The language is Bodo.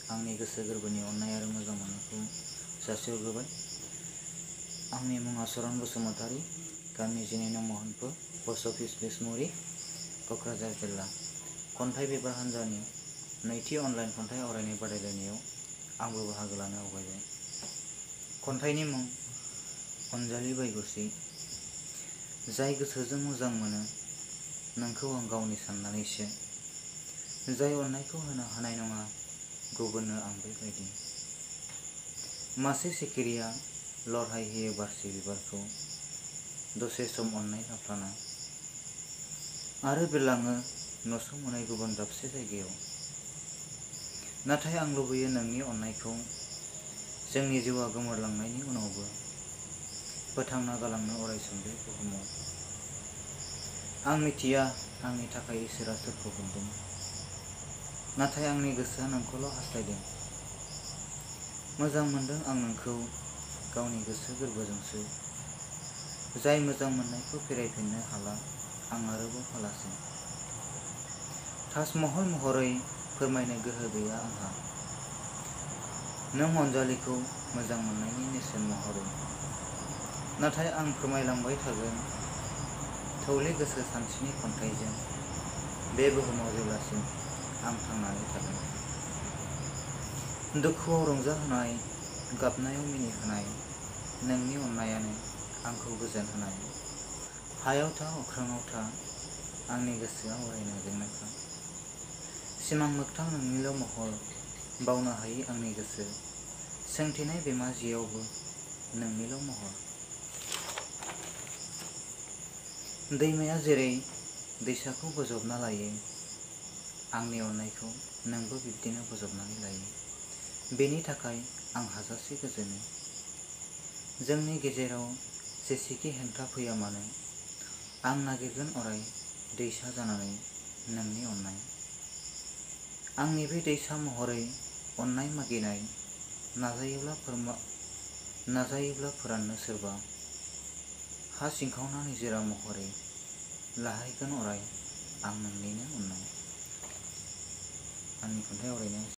आंनि गोसो गोरबोनि अननाय आरो मोजां मोननायखौ जासिहरग्रोबाय। आंनि मुङा सरन बसुमतारी, गामि 12 नं महनपुर, पस्ट अफिस बिसमुरि, क'क्राझार जिल्ला। खन्थाइ बिबार हान्जानि नैथि अनलाइन खन्थाइ आवरायनाय बादायलायनायाव आंबो बाहागो लानो आवगायबाय। खन्थाइनि मुं अनजालि बायगुसि। जाय गोसोजों मोजां मोनो नोंखौ आं गावनि साननानैसो, जाय अननायखौ होनो हानाय नङा गुबुननो आं बेबायदि। मासे सिखिरिया लरहायहोयो बारसे बिबारखौ, दसे सम अननाय लाफ्लाना, आरो बिरलाङो नस'मोनै गुबुन दाबसे जायगायाव। नाथाय आं लुबैयो नोंनि अननायखौ जोंनि जिउआ गोमोरलांनायनि उनावबो फोथांना गालांनो अरायसम बे बुहुमाव। आं मिथिया आंनि थाखाय इसोरा सोरखौ हरदों, नाथाय आंनि गोसोआ नोंखौल' हास्थायदों। मोजां मोनदों आं नोंखौ गावनि गोसो गोरबोजोंसो। जाय मोजां मोननायखौ फिरायफिननो हाला आं आरोबाव हालासै। ताजमहल महरै फोरमायनो गोहो गैया आंहा नों अनजालिखौ मोजां मोननायनि नेरसोन महरै। नाथाय आं फोरमायलांबाय थागोन थौले गोसो सानस्रिनि खन्थाइजों बे बुहुमाव जेब्लासिम आं थांनानै थागोन। दुखुआव रंजाहोनाय, गाबनायाव मिनिहोनाय, नोंनि अननायानो आंखौ गोजोन होनाय। हायाव था अख्राङाव था आंनि गोसोआ अरायनो जोंनायखा। सिमां मोगथां नोंनिल' महर, बावनो हायि आंनि गोसो। सोंथेनाय बेमा जियावबो नोंनिल' महर। दैमाया जेरै दैसाखौ बोजबना लायो, आंनि अननायखौ नोंबो बिब्दिनो बोजबनानै लायो। बेनि थाखाय आं हाजासे गोजोनो। जोंनि गेजेराव जेसेखि हेंथा फैया मानो, आं नागिरगोन अराय दैसा जानानै नोंनि अननाय। आंनि बे दैसा महरै अननाय मागिनाय, नाजायोब्ला फोराननो सोरबा, हा सिंखावना निजोरा महरै लाहैगोन अराय आं नोंनिनो अननाय। आंनि खन्थाइ आवरायनाया